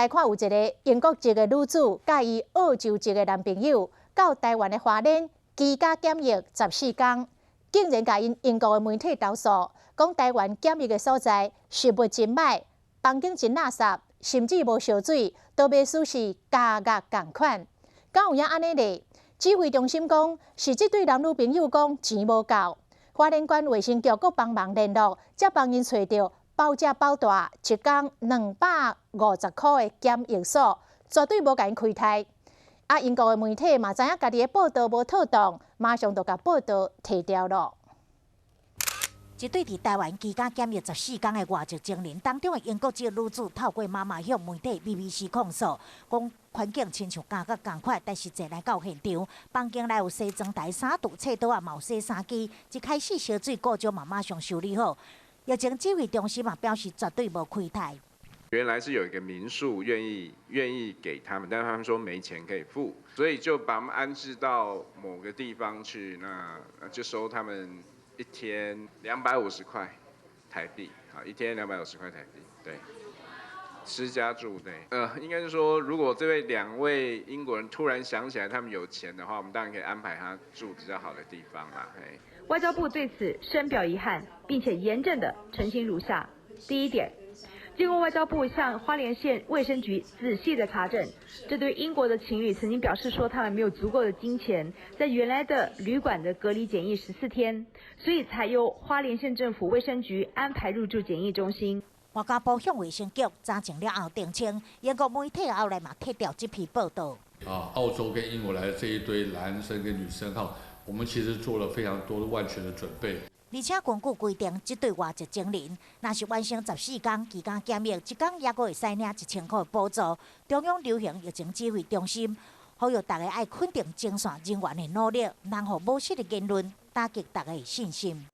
來看有一个英國籍的女子，佮伊澳洲籍的男朋友，到台灣的花蓮居家檢疫14工，竟然共𪜶英國的媒體投訴，講台灣檢疫的所在食物真䆀，房間真垃圾，甚至無燒水，都袂輸是監獄仝款。敢有影按呢咧？指揮中心講是這對男女朋友講錢無夠，花蓮縣衛生局閣幫忙聯絡，才幫𪜶揣著包食包蹛，一工250塊的檢疫所，絕對無共𪜶虧待。啊，英國的媒體嘛知影家己的報道無妥當，馬上就共報道提掉囉。一對佇台灣居家檢疫14工的外籍情人當中的英國籍女子，透過媽媽向媒體 BBC 控訴，講環境親像監獄仝款，但是來到現場，房間內有西裝台、三櫥、冊桌仔，嘛有洗衫機，一開始燒水故障嘛馬上修理好。疫情指揮中心嘛表示絕對無虧待。原來是有一個民宿願意給他們，但是他們說沒錢可以付，所以就把他們安置到某個地方去，那就收他們一天兩百五十塊台幣，好，一天兩百五十塊台幣，對，吃加住，對，應該是說，如果這位兩位英國人突然想起來他們有錢的話，我們當然可以安排他住比較好的地方啦。嘿。外交部對此深表遺憾，並且嚴正的澄清如下：第一點，經過外交部向花蓮縣衛生局仔細的查證，這對英國的情侶曾經表示說他們沒有足夠的金錢在原來的旅館的隔離檢疫14天，所以才由花蓮縣政府衛生局安排入住檢疫中心。外交部向衛生局查證了後澄清，英國媒體後來嘛撤掉這篇報道。啊，澳洲跟英國來的這一堆男生跟女生哈，我們其實做了非常多的萬全的準備。而且根據規定，這對外籍情人若是完成14工居家檢疫，一工猶閣會使領1000塊的補助。中央流行疫情指揮中心呼籲大家愛肯定前線人員的努力，毋通予無實的言論打擊大家的信心。